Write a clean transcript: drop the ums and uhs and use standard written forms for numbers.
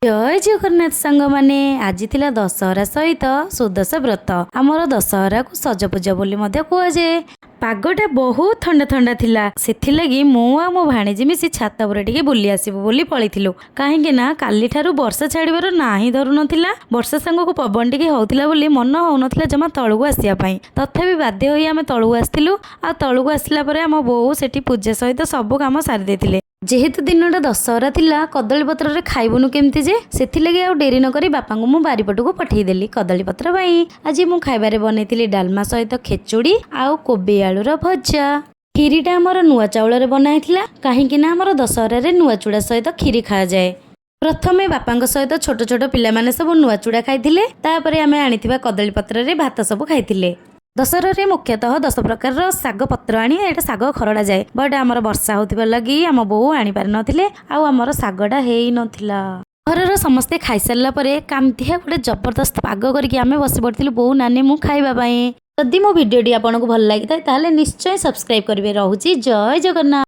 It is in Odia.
ଜୟ ଜଗନ୍ନାଥ ସାଙ୍ଗମାନେ। ଆଜି ଥିଲା ଦଶହରା ସହିତ ସୁଦଶା ବ୍ରତ। ଆମର ଦଶହରାକୁ ସଜପୂଜା ବୋଲି ମଧ୍ୟ କୁହାଯାଏ। ପାଗଟା ବହୁତ ଥଣ୍ଡା ଥଣ୍ଡା ଥିଲା। ସେଥିଲାଗି ମୁଁ ଆଉ ମୋ ଭାଣିଜୀ ମିଶି ଛାତ ଉପରେ ଟିକେ ବୁଲି ଆସିବୁ ବୋଲି ପଳେଇଥିଲୁ। କାହିଁକି ନା କାଲିଠାରୁ ବର୍ଷା ଛାଡ଼ିବାର ନାହିଁ ଧରୁନଥିଲା। ବର୍ଷା ସାଙ୍ଗକୁ ପବନ ଟିକେ ହଉଥିଲା ବୋଲି ମନ ହଉନଥିଲା ଜମା ତଳକୁ ଆସିବା ପାଇଁ। ତଥାପି ବାଧ୍ୟ ହୋଇ ଆମେ ତଳକୁ ଆସିଥିଲୁ। ଆଉ ତଳକୁ ଆସିଲା ପରେ ଆମ ବୋଉ ସେଠି ପୂଜା ସହିତ ସବୁ କାମ ସାରି ଦେଇଥିଲେ। ଯେହେତୁ ଦିନଟା ଦଶହରା ଥିଲା, କଦଳୀ ପତ୍ରରେ ଖାଇବୁନୁ କେମିତି ଯେ, ସେଥିଲାଗି ଆଉ ଡେରି ନକରି ବାପାଙ୍କୁ ମୁଁ ବାରିପଟକୁ ପଠେଇଦେଲି କଦଳୀ ପତ୍ର ପାଇଁ। ଆଜି ମୁଁ ଖାଇବାରେ ବନେଇଥିଲି ଡାଲମା ସହିତ ଖେଚୁଡ଼ି ଆଉ କୋବି ଆଳୁର ଭଜା। କ୍ଷୀରିଟା ଆମର ନୂଆ ଚାଉଳରେ ବନା ହେଇଥିଲା, କାହିଁକି ନା ଆମର ଦଶହରାରେ ନୂଆ ଚୂଡ଼ା ସହିତ କ୍ଷୀରି ଖାଆଯାଏ। ପ୍ରଥମେ ବାପାଙ୍କ ସହିତ ଛୋଟ ଛୋଟ ପିଲାମାନେ ସବୁ ନୂଆ ଚୂଡ଼ା ଖାଇଥିଲେ। ତାପରେ ଆମେ ଆଣିଥିବା କଦଳୀ ପତ୍ରରେ ଭାତ ସବୁ ଖାଇଥିଲେ। ଦଶହରାରେ ମୁଖ୍ୟତଃ 10 ପ୍ରକାରର ଶାଗ ପତ୍ର ଆଣି ଏଇଟା ଶାଗ ଖରଡ଼ା ଯାଏ। ବଟ୍ ଆମର ବର୍ଷା ହେଉଥିବା ଲାଗି ଆମ ବୋଉ ଆଣିପାରିନଥିଲେ ଆଉ ଆମର ଶାଗଟା ହେଇନଥିଲା। ଘରର ସମସ୍ତେ ଖାଇସାରିଲା ପରେ କାନ୍ଧିଆ ଗୋଟେ ଜବରଦସ୍ତ ପାଗ କରିକି ଆମେ ବସି ପଡ଼ିଥିଲୁ, ବୋଉ, ନାନୀ, ମୁଁ, ଖାଇବା ପାଇଁ। ଯଦି ମୋ ଭିଡ଼ିଓଟି ଆପଣଙ୍କୁ ଭଲ ଲାଗିଥାଏ, ତାହେଲେ ନିଶ୍ଚୟ ସବସ୍କ୍ରାଇବ୍ କରିବେ। ରହୁଛି, ଜୟ ଜଗନ୍ନାଥ।